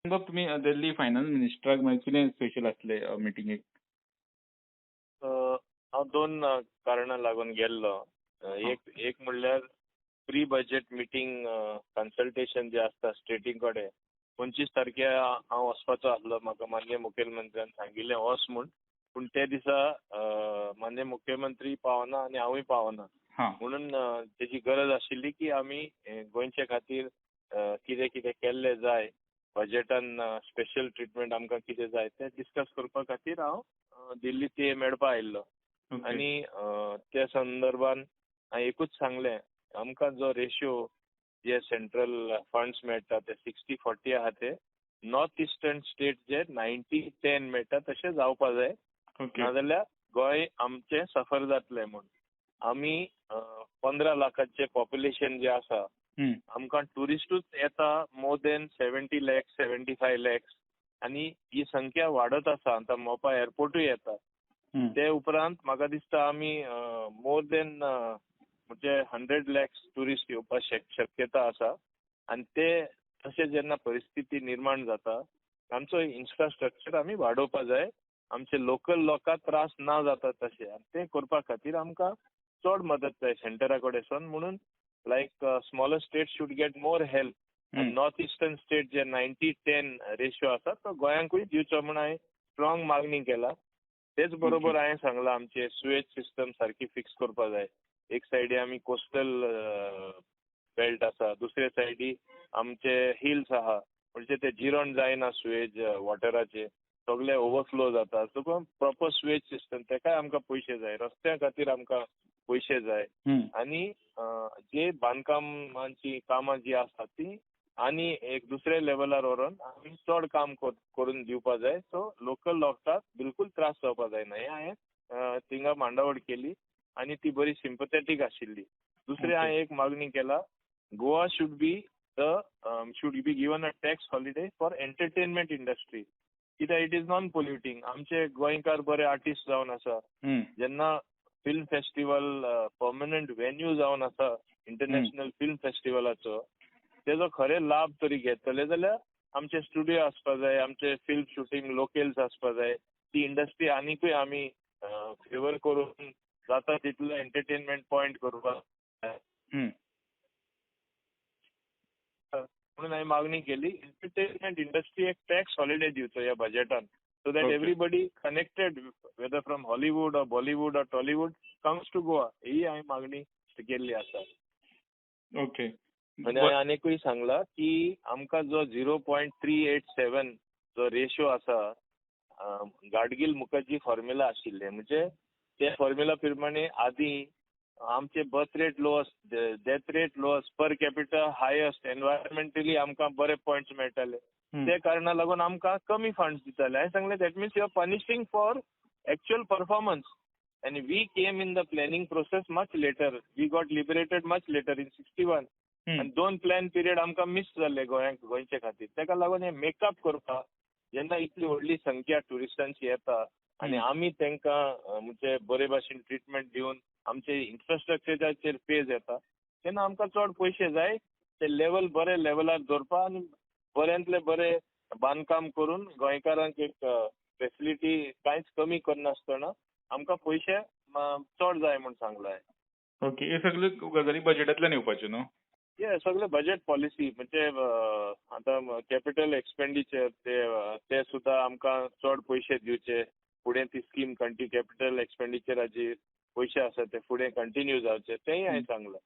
बाब, तुमी दिल्ली फायनान्स मिनिस्टराक मागीर कितें स्पेशल आसलें मिटिंगेक? हांव दोन कारणां लागून गेल्लो. एक म्हणल्यार प्री बजेट मिटींग कन्सल्टेशन जे आसता स्टेटी कडेन, 25 तारखे हांव वचपाचो आसलो. म्हाका माननीय मुखेलमंत्र्यान सांगिल्लें वच म्हूण, पूण ते दिसा माननीय मुख्यमंत्री पावना आनी हांवूय पावना, म्हणून तेजी गरज आशिल्ली की आमी गोंयचे खातीर कितें कितें केल्लें जाय, बजेटान स्पेशल ट्रिटमेंट आमकां कितें जाय तें डिस्कस करपा खातीर हांव दिल्ली ते मेळपा आयिल्लो. आनी त्या संदर्भान हांवें एकूच सांगलें, आमकां जो रेशियो जे सेंट्रल फंड्स मेळटा ते 60-40 आहा, ते नॉर्थ इस्टर्न स्टेट जे 90-10 मेळटा तशें जावपा जाय, नाजाल्यार गोंय आमचें सफर जातलें. म्हूण आमी 15 लाखाचें पॉप्युलेशन जें आसा, आमकां ट्युरिस्टूच येता मोर देन 70 लॅक्स, 75 लॅक्स, आनी ही संख्या वाडत आसा. आतां मोपा एअरपोर्टूय येता, ते उपरांत म्हाका दिसता आमी मोर देन म्हणजे 100 लॅक्स ट्युरिस्ट येवपाक शक्यता आसा. आनी ते तशें जेन्ना परिस्थिती निर्माण जाता, आमचो इन्फ्रास्ट्रक्चर आमी वाडोवपा जाय, आमचे लोकल लोकांक त्रास ना जाता तशें. आनी तें करपा खातीर आमकां चड मदत जाय सेंटरा कडेन, म्हणून like smaller state should get more help. North eastern state J 90-10 ratio आसा तो गोंयांकूय दिवचो म्हूण हांवें स्ट्रॉंग मागणी केला. तेच बरोबर हांवें सांगलां आमचे सुएज सिस्टम सारकी फिक्स करपा जाय. एक सायडी आमी कोस्टल बेल्ट आसा, दुसरे सायडी आमचे हिल्स आहा, म्हणजे ते जिरण जायना सुएज वॉटराचे, सगळे ओवरफ्लो जाता. सो प्रॉपर सुएज सिस्टम तेकाय आमकां पयशे जाय, रस्त्या खातीर आमकां पयशे जाय, आनी जे बांदकामाची कामां जी आसा ती आनी एक दुसऱ्या लेवलार व्हरोन आमी चड काम करून दिवपा जाय. सो लोकल लोकांक बिलकूल त्रास जावपा जायना, हें हांवें थिंगा मांडावळ केली आनी ती बरी सिंपथेटीक आशिल्ली. दुसरें हांवें एक मागणी केला, Goa should be the should be given a tax holiday for entertainment industry, कित्याक it is non polluting. आमचे गोंयकार बरे आर्टिस्ट जावन आसा, जेन्ना फिल्म फेस्टिवल पर्मनंट व्हेन्यू जावन आसा इंटरनॅशनल फिल्म फेस्टिवलाचो, तेजो खरे लाभ तरी घेतले जाल्यार आमचे स्टुडियो आसपा जाय, आमचे फिल्म शुटींग लोकेल्स आसपा जाय, ती इंडस्ट्री आनीकूय आमी फेवर करून जाता तितलो एंटरटेनमेंट पॉयंट करपाक जाय. म्हणून हांवें मागणी केली एंटरटेनमेंट इंडस्ट्री एक टॅक्स हॉलिडे दिवचो ह्या बजेटान, so that everybody connected whether from Hollywood or Bollywood or Tollywood comes to Goa, ही हांवें मागणी केल्ली आसा. आनी हांवें आनीकूय सांगला की आमकां जो 0.387 जो रेशियो आसा, गाडगील मुखर्जी फॉर्म्युला आशिल्ले, म्हणजे त्या फॉर्म्युला प्रमाणे आदी आमचे birth rate lowest, death rate lowest, per capita highest, environmentally आमकां बरे पॉयंट्स मेळटाले, ते कारणा लागून आमकां कमी फंड्स दिताले. हांवें सांगलें that means you are punishing for actual performance, आनी we came in the planning process much later, we got liberated much later in 61, आनी 2 प्लॅन पिरियड आमकां मिस जाल्ले गोंयचे खातीर. ताका लागून हे मेकअप करपाक जेन्ना इतली व्हडली संख्या ट्युरिस्टांची येता आनी आमी तांकां म्हणजे बरे भाशेन ट्रिटमेंट दिवन आमचे इन्फ्रास्ट्रक्चराचेर पेज येता, तेन्ना आमकां चड पयशे जाय, ते लेवल बरे लेवलार दवरपा आनी बऱ्यांतले बरे बांदकाम करून गोंयकारांक एक फेसिलिटी कांयच कमी करनासतना आमकां पयशे चड जाय म्हूण सांगलां. ओके, हे सगळे गजाली बजेटांतल्यान येवपाच्यो न्हू? हे सगळे बजेट पॉलिसी, म्हणजे आतां कॅपिटल एक्सपेंडिचर ते सुद्दां आमकां चड पयशे दिवचे, फुडें ती स्कीम कंटिन्यू कॅपिटल एक्सपेंडिचराची पयशे आसा ते फुडें कंटिन्यू जावचे, तेंय हांवें सांगलां.